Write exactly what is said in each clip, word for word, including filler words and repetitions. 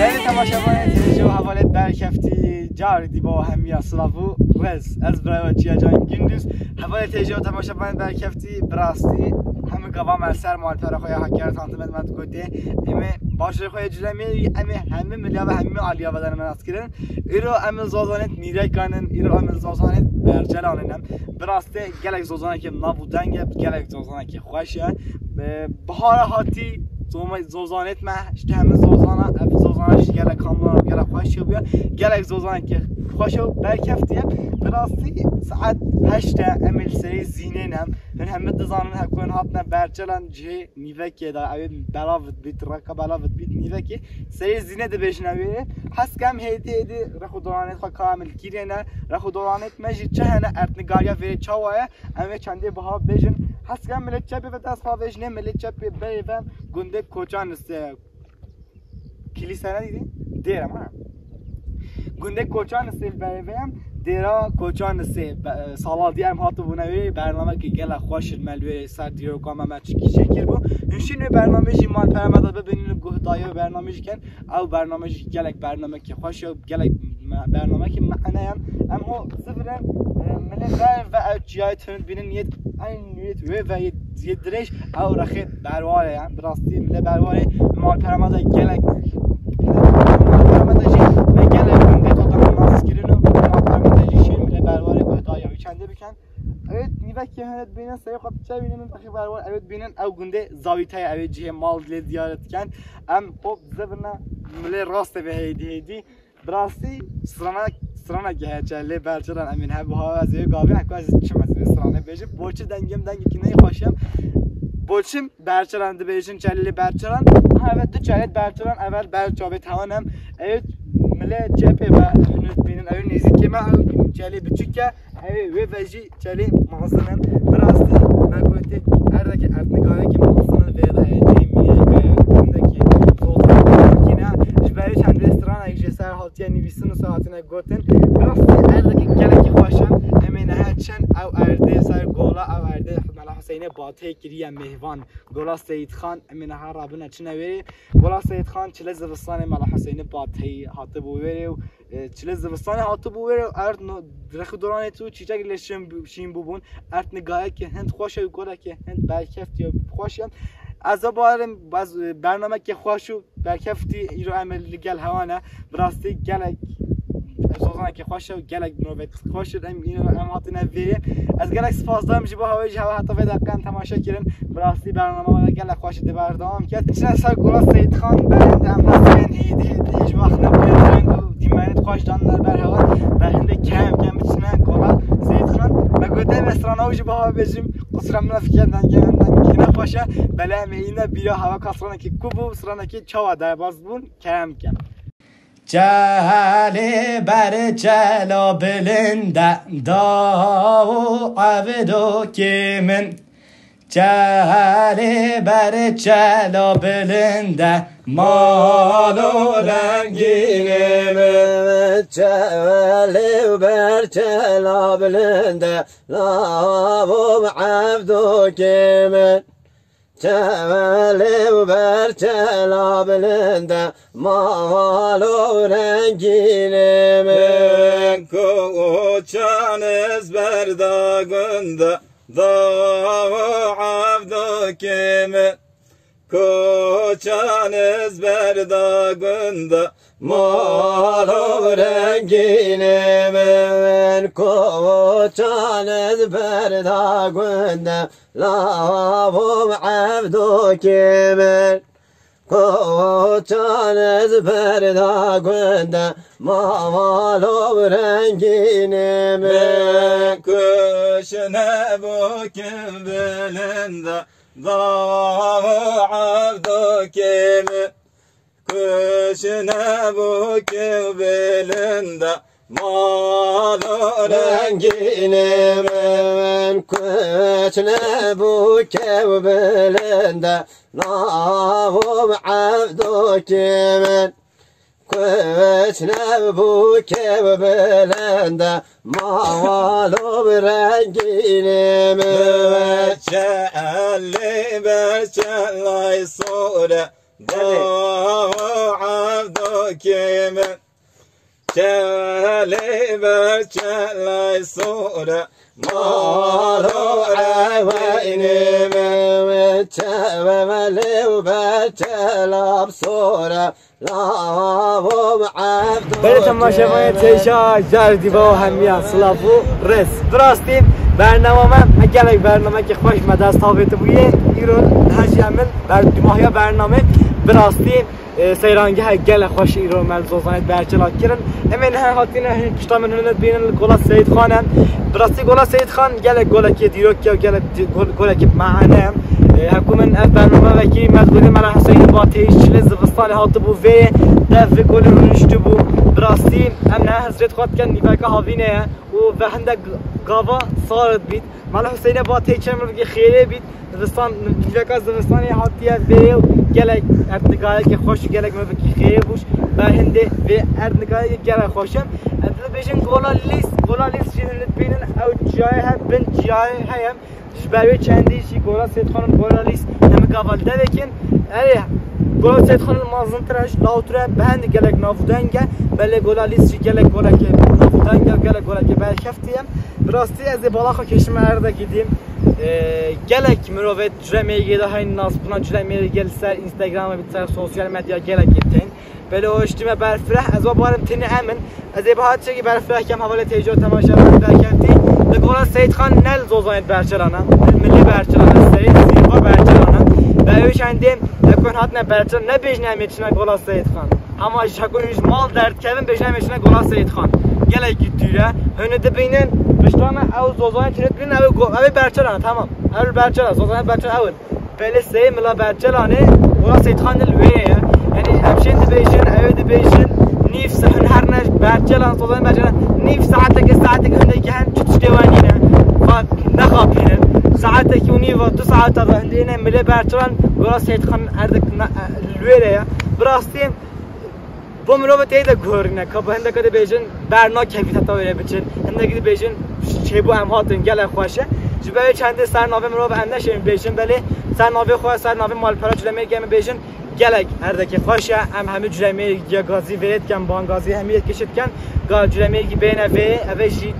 Değerli temaşevanê têjê û hevalê berkeftî, carî dî bo hemiya silav û rêz. Ez birayê we Çiya Can Gündüz. Hevalê têjê û temaşevanê berkeftî, bi rastî hemî gava me ser malpera xwe ya Hakkari tanıtım etmek gotê. Em ê başarê xwe yê cilemê, em ê hemî milya ve hemî aliya ve dene nas kirin. Îro em ê zozanêt mîrekan in, îro em ê zozanêt berçelan in em. Bi rastî gelek zozanekê nav û deng e, gelek zozanekê xweş e. Bi-, bihara hatî, zoma-, zozanêt me, işte hemî zozana, ev zozana jî gelek kamla, gelek xweş bûye. Gelek zozanekê xweş û berkeftiye. Bi rastî saet heşt e, em ê li serê zînê ne. Hûn hemî dizanin, hekûn hatine berçelan cihê nîvekê de, ew ê belav bît, reka belav bît nîvekê. Serê zînê dibêjin ew ê. Hez kem hêdî hêdî rex û dolanêt xwe ka em li kîrê ne, rex û dolanêt me jî çi hene, erdnigariya vê çawa ye, em ê çendê biha bêjin. Hez kem milê çepê ve dest xwe vêjinê, milê çepê berê ve gundê Koçanisê. Kilîse ne dîdî? Dêr e, ma. Gundê Koçanisê li berê ve ye. Dêra Koçanisê, be-, sala dî em hatibûne wê, bernamekî gelek xweş li me li wê ser dîroka me me çikî çêkir bû. Hûn şîn wê bernamê jî malpera me de bibînin û guhdariya wê bernamê jî kin. Ew bername jî gelek bernamekî xweş e, gelek me-, bernamekî mane ye. Em ho zivirin, e, milê ber ve ew çiyayê tune dibînin, yê eyn yê wê ve yê, yê dirêj ew rexê berwarê ye. Bi rastî milê berwarê, malpera me de gelek, malpera me de jî me gelek gundê tota nas kirin û malpera me de jî şîn milê berwarê guhdariya wî çendê bikin. Evet, nîvekê hene dibînin, serê xwe çe bînin, rexê berwar, evet, bînin, ew gundê Zawîte ye, ew ê cihê mal dilê ziyaret dikin. Em hop zevine milê rastê ve hêdî hêdî. Bi rastî strana, strana ki heçe lê berçeran emîn he, bu hava ez ê gavê, heko ez çim ez ê stranê bêjim. Boçi dengim dengekî neyê xweş em. Boçim berçeran dibêjin, çelê lê berçeran. Ha, evet, du çelê berçeran, evel ber çavê tawan em. Evet, milê çepê ve hûn dibînin, ew nêzîkê me, ew çelê biçûk e. Ew ê wê ve jî çelê mezin in. Bi rastî me gotê erdekî erdnigarekî mezin in vê re heye, cihê mîrek e, gundekî zozan kî ne. Ji berê çend rêstranek jê ser hatiye nivîsin û ser hatine gotin. Bi rastî erdekî gelekî xweş e. Em ê niha çin ew erdê ser gola, ew erdê Mela Huseyne Bateyê kiriye mêhvan. Gola Seyîdxan, em ê niha rabine çine wêrê. Gola Seyîdxan çile zivistanê Mela Huseyne Bateyî hatibû wêrê û E, çile zivistanê hatibû wê erd no, direxî doranê tu çîçek lê şin bû-, şîn bûbûn. Erd nigayeke hind xweş e û goleke hind berkeftî û xweş e. Ez ê bawerim, ez, e, bernameke xweş û berkeftî îro em ê li gel hewa ne. Bi rastî gelek zozaneke xweş e û gelek mirovek xweş e. Em îro em hatine vêrê. Ez gelek spas dayim ji bo hewayê ji hewa heta vê deqeyan temaşe kirin. Bi rastî bername me gelek xweş ê dê berdewam ket. Çine ser gola Seyîdxan, berhende em hesken hêdî hêdî ji wext ne bûye reng û dîmenê xweş dan ber hewa. Berhende kem kem biçine gola Seyîdxan. Me gote me strana û ji biha bêjim, qusura min fikir dengê min dengekî ne xweş e. Belê em ê îne bîra hewa ka stranekî ku bû, stranekî çawa derbas bûn, kerem kem. Çelê ber çela bilind e, daw û evdokê min. Çelê ber çela bilind e, mal û rengînê min. Çelê ber çela bilind e, law û evdokê min. Çelê û ber çela bilind e, mal û rengînê min. Koçan ez berda gund e, daw û evdokê min. Koçan ez berda gund e, mal û rengînê min. Koçan ez berda gund e, law û evdokê min. Koçan ez berda gund e, mal û rengînê min. Kuşne bokim bilind e, Dawa Evdokê min, kuç nebû kew bilind e, mal û rengînê min, kuç nebû kew bilind e, lawom Evdokê min. Kuç nebû kew bilind e, mal û rengînê min. Biveçe elê berçelay sor e, dawa Evdokê min. Çelê berçelay sor e, mal û rengînê min. Çelê berçelay sor e, Belê temaşevanê têja car dîva û hemiya silav û rêz. Bi rastî bernama me, me gelek bernamekî xweş me dest avêtibûye. Îro niha jî em in ber dumahiya bernamê. Bi rastî, e, seyrangehe gelek xweş îro me li Zozanê berçela kirin. Em ê niha hatine hin pişta min hûn ê bînin li Gola Seyîd Xan e. Bi rastî Gola Seyîd Xan gelek golekê dîrok e û gelek di-, gol-, golekê bi mane ye. E, heku min ev bername vekirî me dibêje Mela Huseyîn Bateyî çilê zivistanê hatibû vê dev vê golê rûniştibû. Bi rastî em ne hizrêt xwe dikin nîveka havînê ye û ve hindek gava sar dibît. Mela Huseyînê Bateyî çend mirovekî xêrê bît. Zivistan, nîveka zivistanê hatiye vê û gelek erdnîgariyekê xweş û gelek mirovekî xêrê bû. Berhindê vê erdnîgariyekê gelek xweş e. Em dibêjin Gola Lîs, Gola Lîs jî hûn dibînin ew çiyayê he, bin çiyayê heye. Ji ber wê çendî jî Gola Seyîdxan û Gola Lîs hemî gava li devekî ne. Erê, Gola Seyîdxan li mezintir e, ji lawtir e, bi hindê gelek navûdeng e. Belê Gola Lîs jî gelek golekê navûdeng e, gelek golekê berkeftî ye. Bi rastî ez ê bala xwe kêşime erdekî dî. Ee, gelek mirovê Cûlemêrgê de heyî nasbûna Cûlemêrgê li ser Instagram û li ser sosyal medya gelekê tên. Belê o tiştî me berfireh, ez va barim tenê em in. Ez ê biha tiştekî berfireh kem hevalê têja temaşevan derkevtî. Li Gola Seyîdxan ne li Zozanê berçelan e, li milê berçelan e, serê zîrva berçelan e. Ve ew çendê ew ku hatine berçelan nebêjin em ê çine Gola Seyîdxan. Hema ji heku hûn ji mal derdikevin bêjin em ê çine Gola Seyîdxan. Gelekî dûr e. Hûn ê dibînin pişta me ew Zozanê têne dibînin ew ê go-, ew ê berçelan e, tamam. Ew li berçelan, Zozanê berçelan ew in. Belê serê mila berçelanê, Gola Seyîdxan li wê ye. Yanî em şên dibêjin, ew ê dibêjin, nîv se-, hûn her ne berçelan, Zozanê berçelan, nîv saetekê, saetekê hûn ê gehen çi tiştê we nîne. Xwe nexapînin. Saetekî û nîva, du saeta de hûn ê ne milê berçelan, Gola Seyîdxan erdek ne, li wê re ye. Bi rastî bo mirov tê de guhorîne, ka bi hindeka dibêjin bernakevît heta wê re biçin. Hindekî dibêjin çêbû em hatin gelek xweş e. Ji ber wê çendê ser navê mirov em neşên bêjin, belê ser navê xwe, ser navê malpera Cûlemêrgê em ê bêjin gelek erdekê xweş e. Em hemî Cûlemêrgê gazî vê dikin, bangazî hemî yekê dikin. Ga Cûlemêrgê bêne vê, ev ê jî, e,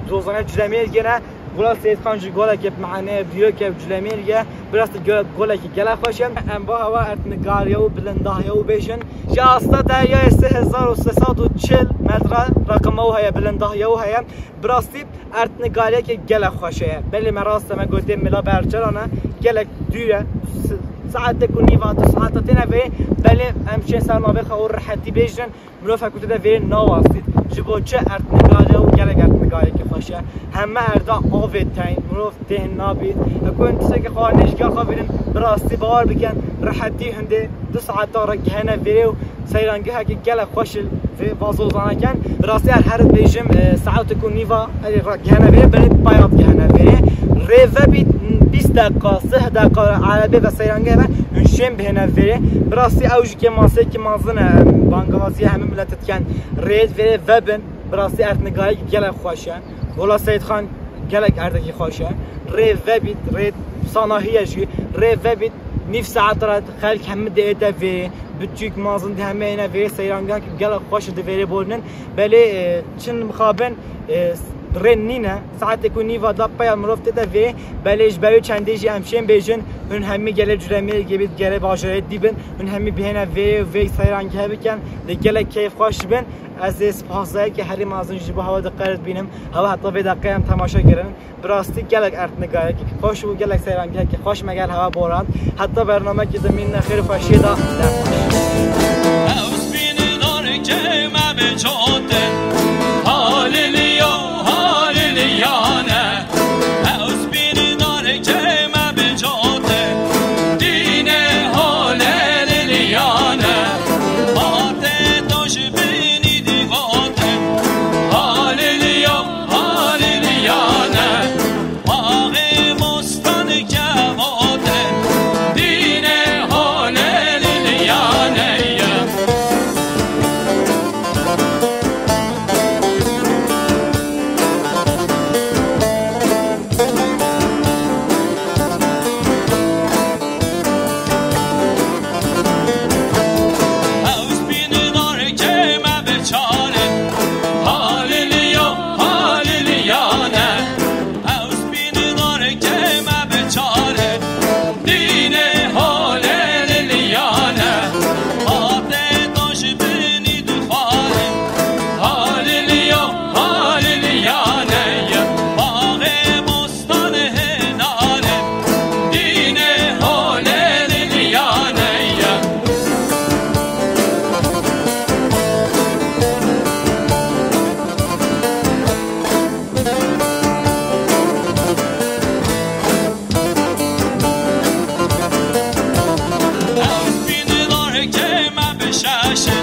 Zozanê Cûlemêrgê ne. Gola Seyîdxan jî golekê bi mane ye, dîrokê Cûlemêrgê ye. Bi rastî gole-, golekî gelek xweş e. Em ba hewa erdnîgariya û bilindahiya û bêjin. Ji asta deryayê sê hezar û sê sed û çil metre reqima û heye, bilindahiya û heye. Bi rastî erdnîgariyekê gelek xweş heye. Belê me rast e, me gotê mila berçelan e. Gelek dûr e. S-, saetek û nîva, du saeta têne vê. Belê em şên ser navê xwe û rehetî bêjin. Mirov heku tê de vê nawastît. Ji bo çi erdnîgare û gelek erdnîgariyekî xweş e. Heme erda avê tên, mirov têh nabît. Heku hûn tiştekî xwe nêjgîya xwe bînin, bi rastî bawer bikin, rehetî hindê du saeta re gihene vêrê û seyrangehekî gelek xweş li vê va Zozanê ken. Bi rastî her her dibêjim, e, saetek û nîva erê re gihene vêrê, belê paya digihene vêrê. Rê vebît bîst deqa, sih deqa re erebê ve seyrangeh ve hûn şên bihêne vêrê. Bi rastî ew jî kêmaseyekî mezin e, bangawaziya hemî milet dikin. Rê vêrê vebin, bi rastî erdnîgariyekî gelek xweş e. Gola Seyîdxan gelek erdekî xweş e. Rê vebît, rê sanahiye jî, rê vebît nîv saet re xelk hemî diête vê, biçûk mezin di hemî êne vê, seyrangehek gelek xweş di vêrê borînin. Belê, e, çin mixabin, e, rê nîne, saetek û nîva da peya mirov tê de vê, belê ji ber wê çendê jî em şên bêjin, hûn hemî gelê Cûlemêrgê bît, gelê bajarê dî bin, hûn hemî bihêne vê, vê seyrangehe bikin, lê gelek keyfxweş bin. Ez ê spasdayeke herî mezin ji bo hewa diqerit bînim. Hewa heta vê deqê em temaşe kirin. Bi rastî gelek erdnîgariyekî xweş û gelek seyrangehekî xweş me gel hewa borand. Heta bernamekî dimînine xêr û xweşiyê de. Ew spînî darê keyme bicotin. Haliliya, haliliyane. Ew spînî darê keyme bicotin. Şaşe